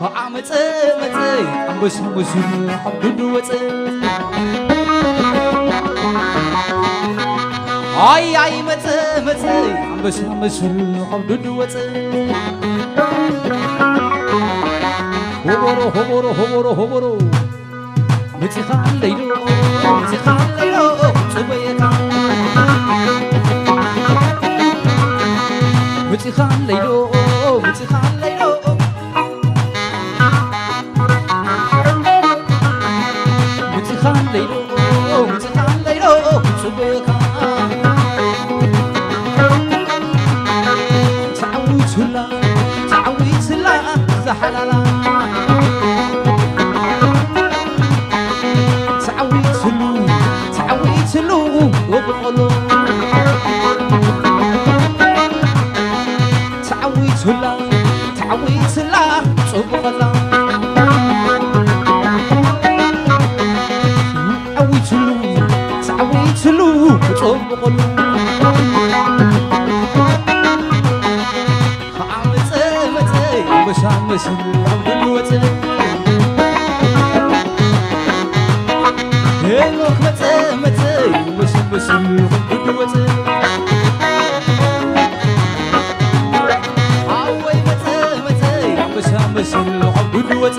ከዓ መጸ መጸ ኣንበሳ መስሉ ካብ ዱዱ ወጸ። ኣይ ኣይ መጸ መጸ ኣንበሳ መስሉ ካብ ዱዱ ወጸ። ሆቦሮ ሆቦሮ ሆቦሮ ሆቦሮ መጺኻ ኣለይዶ መጺኻ ኣለይዶ ጽበየካ መጺኻ ኣለይዶ መጺኻ ኣለይዶ ምጽኻን ለይሎ ምጽኻን ለይሎ ጽቡቕካ ተዓዊቱላ ተዓዊቱላ ዝሓላላ ተዓዊቱሉ ተዓዊቱሉ ወብቆሎ ተዓዊቱላ ተዓዊቱላ ጽቡቕላ ተዓዊቱሉ ተዓዊቱሉ ጽቡቕሉ ከዓ መጸ መጸ ኣንበሳ መስል ኣብ ድሉ ወጸ ሄኖክ መጸ መጸ ኣንበሳ መስል ኣብ ድሉ ወጸ ሓወይ መጸ መጸ ኣንበሳ መስል ኣብ ድሉ ወጸ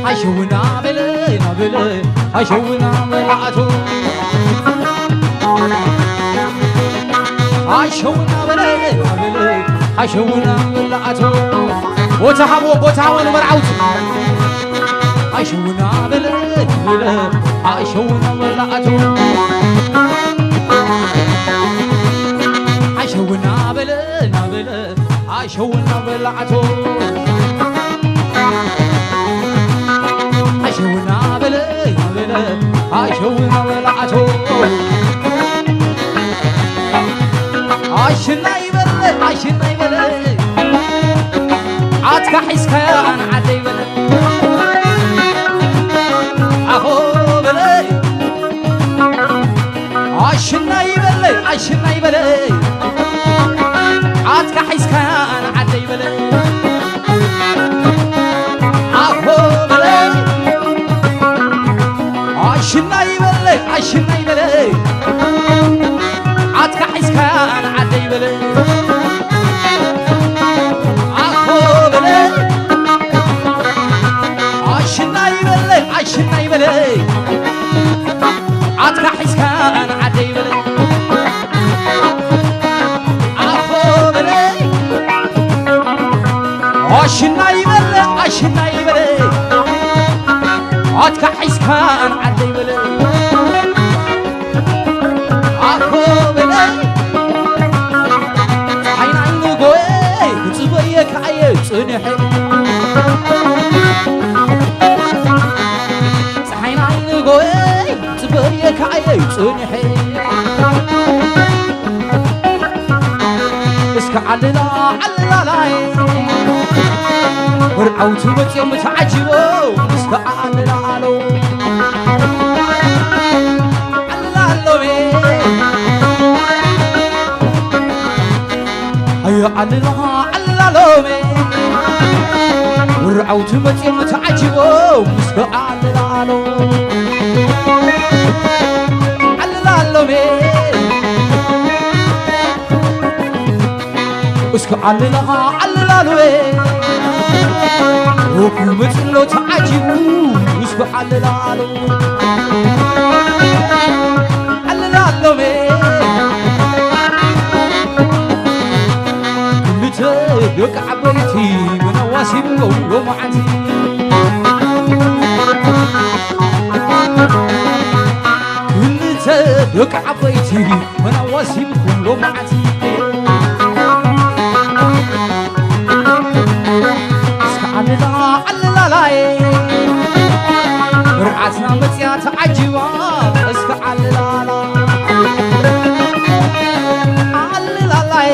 ሓሸውና በለ ናበለ ሓሸውና መላእቶ ሓሸውና በለ ናበለ ሓሸውና መላእቶ ቦታ ሃቦ ቦታ ሃቦ ንመርዓውቲ ሓሸውና በለ ናበለ ሓሸውና መላእቶ ሓሸውና በለ ናበለ ኣሸውና በላዕቶ ኣሸውና በለ በለ ኣሸውና በላዕቶ ኣሽና ይበለ ኣሽና ይበለ ኣትካ ሒዝካያ ኣንዓደ ይበለ ኣኾ በለ ኣሽና ይበለ ኣሽና ይበለ ኣትካ ሒዝካ ንዓደ ይበለ ኣኾ በለ ኣሽና ይበለ ኣሽና ይበለ ኣትካ ሒዝካ ንዓደ ይበለ ኣኾ በለ ኣሽና ይበለ ኣሽና ይበለ ኣትካ ሒዝካ ንዓደይ በለ ኣኾ በለ ኣሽና ይበለ ኣሽና ይበለ ኣትካ ሒዝካ ንዓደይ በለ ኣኾ በለ ፀሓይ ናይ ንጎየ ክፅበየ ከዓየ ፅንሐ ፀሓይ ናይ ንጎየ ፅበየ ከዓየ ፅንሐ እስከ ዓልላ ዓልላላይ ወርዓውቲ መፅኦም ተዓጂቦም እስከ ዓልላ ኣለው ዓልላ ኣሎሜ ኣዮ ዓልላ ዓልላ ሎሜ ወርዓውቲ መፅኦም ተዓጂቦም እስከ ዓልላ ኣለው ዓልላ ሎሜ እስከ ዓልላ ዓልላ ሎሜ ወኩ መፅሎ ተዓጂቡ እስከ ዓልላ ኣለው ዓልላ ሎሜ ክልተ ደቂ ዓበይቲ መናዋሲቦም ሎማዓንቲ ክልተ ደቂ ዓበይቲ መናዋሲብኩም ሎማዓንቲ እስከ ዓልላ ዓልላላይ ብርዓትና መፅያ ተዓጂባ እስከ ዓልላላ ዓልላላይ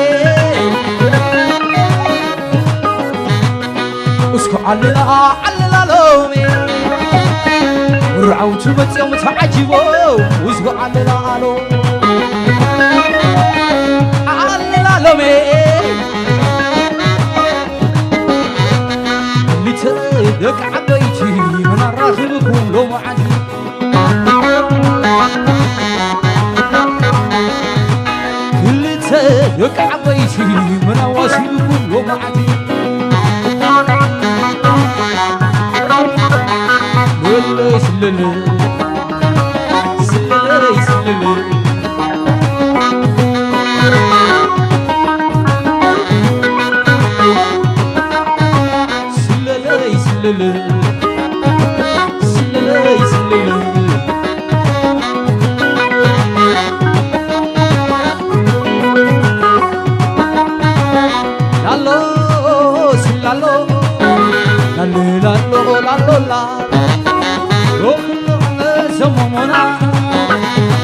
እስከ ዓልላ ዓልላ ሎሚ ርዓውቲ መፅኦም ተዓጂቦም እስከ ዓልላ ኣሎ ዓልላ ሎሚ ደቂ ዓበይቲ መናዋሲ ኩሉ መዓልቲ። ለለይ ስለለ፣ ስለለይ ስለለ። ስለለይ ስለለ፣ ስለለይ ስለለ። ላሎ ስላሎ፣ ላሎ ላሎ ላሎ ላ። ሮክሎ ዘመሞና፣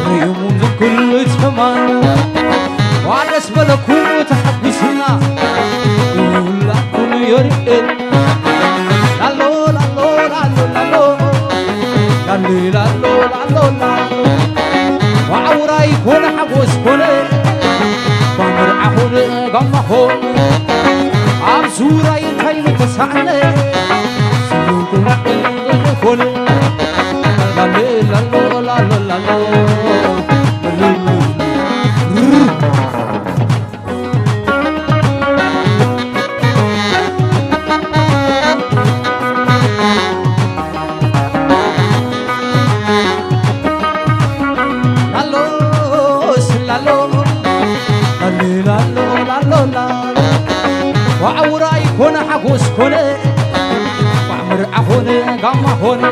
ሪሙ ዝኩሉ ተማን። ዋደስ በለኩ ተሐጉስና፣ ይውላኩም የርኤል። ላሎ ላሎ ላሎ ላሎ፣ ላሎ ላሎ ላሎ ላሎ። ዋዕውራይ ኮነ ሓጎስ ኮነ፣ ባምርዓ ኮነ ጋማ ኮነ፣ ኣብ ዙራይ እንታይ ምተሳዕነ፣ ስዩም ኮነ ኮነ። ላሎ ላሎ ላሎ ላሎ። ላሎ ስላሎ፣ ላሎ ላሎ ላሎ ላሎ። ዋዕውራይ ኮነ ሓጎስ ኮነ፣ ዋዕ መርዓ ኮነ ጋማ ኮነ፣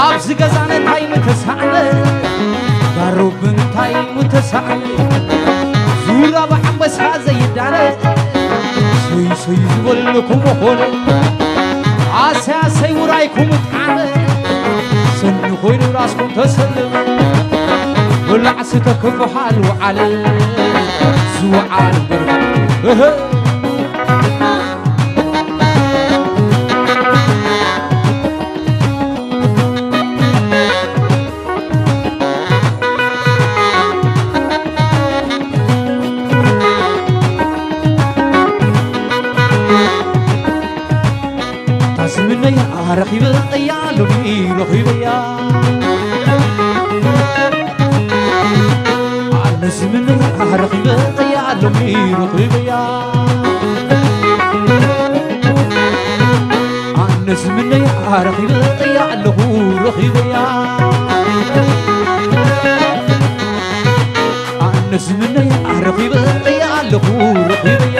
ኣብዚ ገዛነ እንታይ ምተሳዕነ፣ ጋሮብ እንታይ ምተሳዕነ፣ ዙራ ብዓንበሳ ዘይዳነ፣ ሰይ ሰይ ዝበልኩም ኾነ፣ ኣሰይ ኣሰይ ውራይኩም ጣዕመ፣ ሰኒ ኮይኑ ራስኩም ተሰልመ፣ ብላዕ ስተ ክበሃል ውዓለ፣ ዝውዓል ገርባ። እህ። ታስምነይ ኣረኺበ እያ ሎሚ ረኺበያ። ኣነ ስምነይ ኣረኺበ እያ ሎሚ ረኺበያ። ኣነ ስምነይ ኣረኺበ እያ ኣለኹ ረኺበያ። ኣነ ስምነይ ኣረኺበ እያ ኣለኹ ረኺበያ።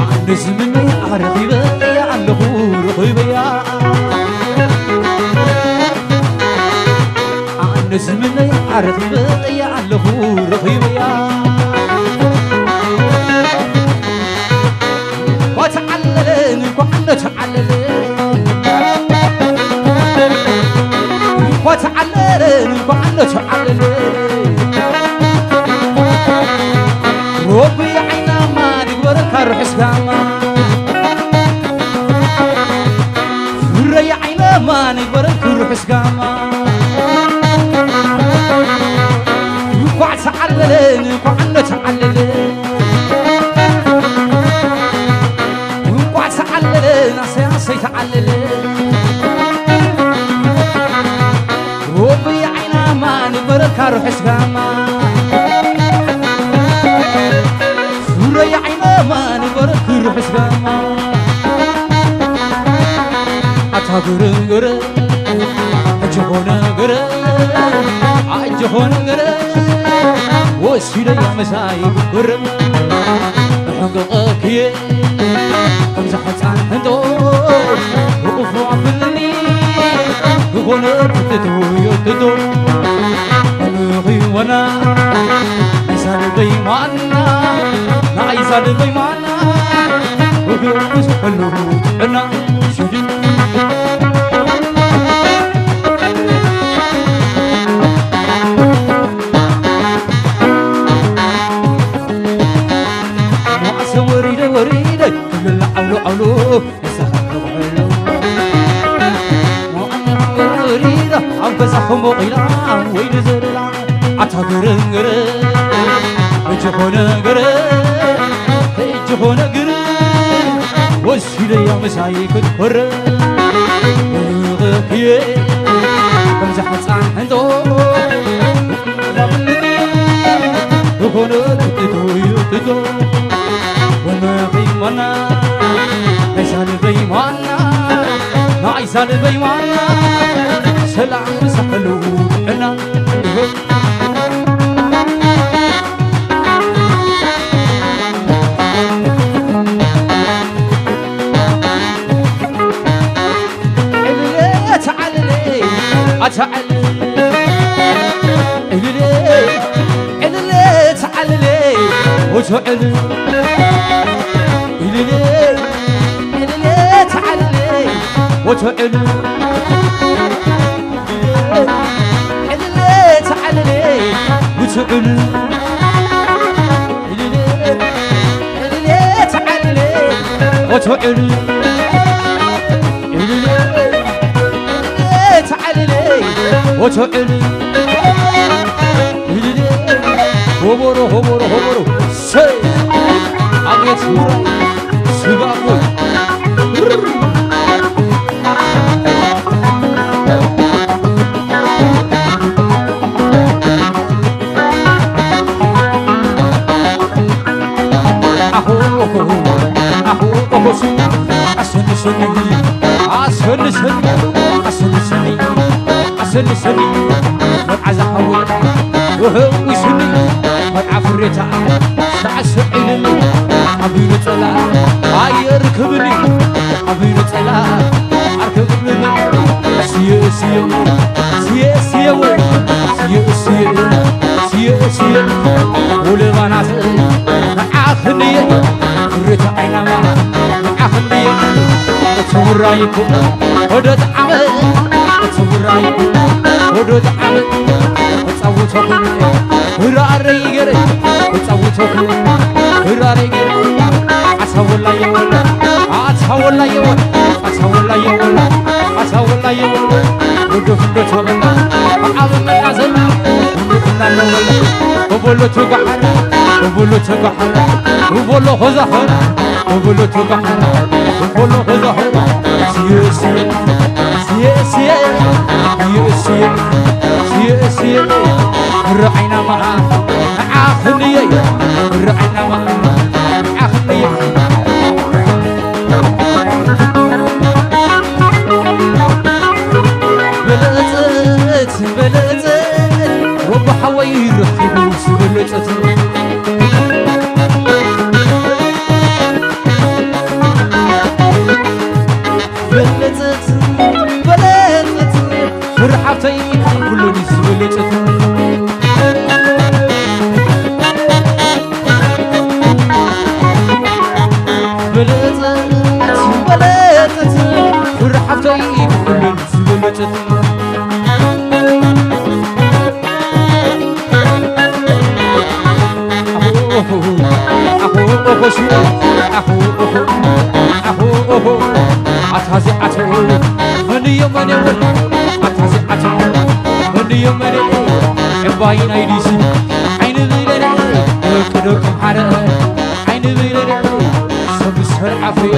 ኣነ ስምነይ ኣረኺበ እያ ኣለኹ ረኺበያ። ኣነ ስምነይ ኣረኺበ እያ ኣለኹ ረኺበያ። እንኳ ተዓለለ፣ እንኳ ዓለ ተዓለለ። እንኳ ተዓለለ፣ እንኳ ዓለ ተዓለለ። ሮቢ ዓይናማ ንግበረካ ርሑስ ጋማ። ፍረይ ዓይናማ ንግበረካ ርሑስ ጋማ። እንኳዕ ተዓለለ፣ እንኳዕ ዓለ ተዓለለ። እንኳዕ ተዓለለ፣ ኣሰይ ኣሰይ ተዓለለ። ሮቢ ዓይናማ ንግበረካ ርሑስ ጋማ። ፍረይ ዓይናማ ንግበረካ ርሑስ ጋማ። ኣታ ግርግር ሕጂ ኾነ ግር፣ ሕጂ ኾነ ግር፣ ወሲደያ ምሳይ ግርም። ሕንቅቐክየ ከምዛ ሕፃን ሕንጦ፣ ብቑፉ ኣብልኒ ዝኾነ ትትትውዮ ትቶ። ንኺወና ናይ ሳልበይ ማና፣ ናይ ሳልበይ ማና። ወገንስ ከለኹ ጥዕና ሽድን። መዓሰ ወሪደ ወሪደ ክብል ዓውሎ ዓውሎ ንስኻ ተውዕሎ። መዓሰ ወሪደ ኣብ ገዛኹም ወቒላ ወይ ንዘለላ ኣታ ግርግር፣ እጅ ኾነ ግር፣ እጅ ኾነ ግር፣ ወሲደያ ምሳይ ክትኮር። ክየ ከምዛ ሕፃን ሕንጦ፣ ሆነ ትቶ ይትቶ ወነ ኺማና ናይ ሳልበይ ማና ናይ ሳልበይ ማና ሰላም ምሳሕሉ እና ዕልል ተዓልል ኣተዓል ዕልል ዕልል ተዓልል ወተዕል ዕልል ዕልል ተዓልል ወተዕል ዕልል ተዓልል ወተዕል ዕልል ዕልል ተዓልል ወተዕል ዕልል ተዓልል ወተዕል ዕልል ሆቦሮ ሆቦሮ ሆቦሮ ሰይ አቤት ውራይ ስጋ እኮ ኣሰንሰኒ ኣሰንሰኒ ኣሰንሰኒ ኣሰንሰኒ መርዓ ዝሓወይ ውሕዊሱኒ መርዓ ፍሬታ ሳዕስዕ ኢልኒ ኣቢሉ ጸላ ኣየርክብኒ ኣቢሉ ጸላ ኣርክብኒ ስየ ስየ ስየ ስየ ወይ ስየ ስየ ስየ ስየ ውለባናት ንዓኽንየ ፍሬታ ዓይናማ ንዓኽንየ እቲ ውራይኩ ወደ ጣዕመ እቲ ውራይኩ ወደ ጣዕመ ተጻውተኹ ህራረይ ገረ ተጻውተኹ ህራረይ ገረ ኣሳወላ የወላ ኣሳወላ የወላ ኣሳወላ የወላ ኣሳወላ የወላ ወደ ፍንዶ ተበላ ኣብ መናዘል እናነወላ ወበሎ ተጓሓላ ወበሎ ተጓሓላ ወበሎ ኸዛኸላ ወበሎ ተጓሓላ ወበሎ ኸዛኸላ ስየ ስየ ስየ ስየ ስየ ስየ ስየ ስየ ርዓይና መዓ ንዓኽንየ ርዓይና መዓ ንዓኽንየ በለጸት በለጸት ወቦ ሓወይ ረኺቡ ዝበለጸት በለጸት በለጸት ፍርሓተይ ካብ ኩሉን ዝበለጸት በለጸት በለጸት ፍርሓተይ ካብ ኩሉን ዝበለጸት ኣታዚ ኣቶ መንዮ መኔ ወል ኣታዚ ኣቶ መንዮ መኔ ዕባይ ናይ ዲሲ ዓይኒ ብለለ ወቅዶ ከምሓረ ዓይኒ ብለለ ሰብ ዝሰርዓፈዮ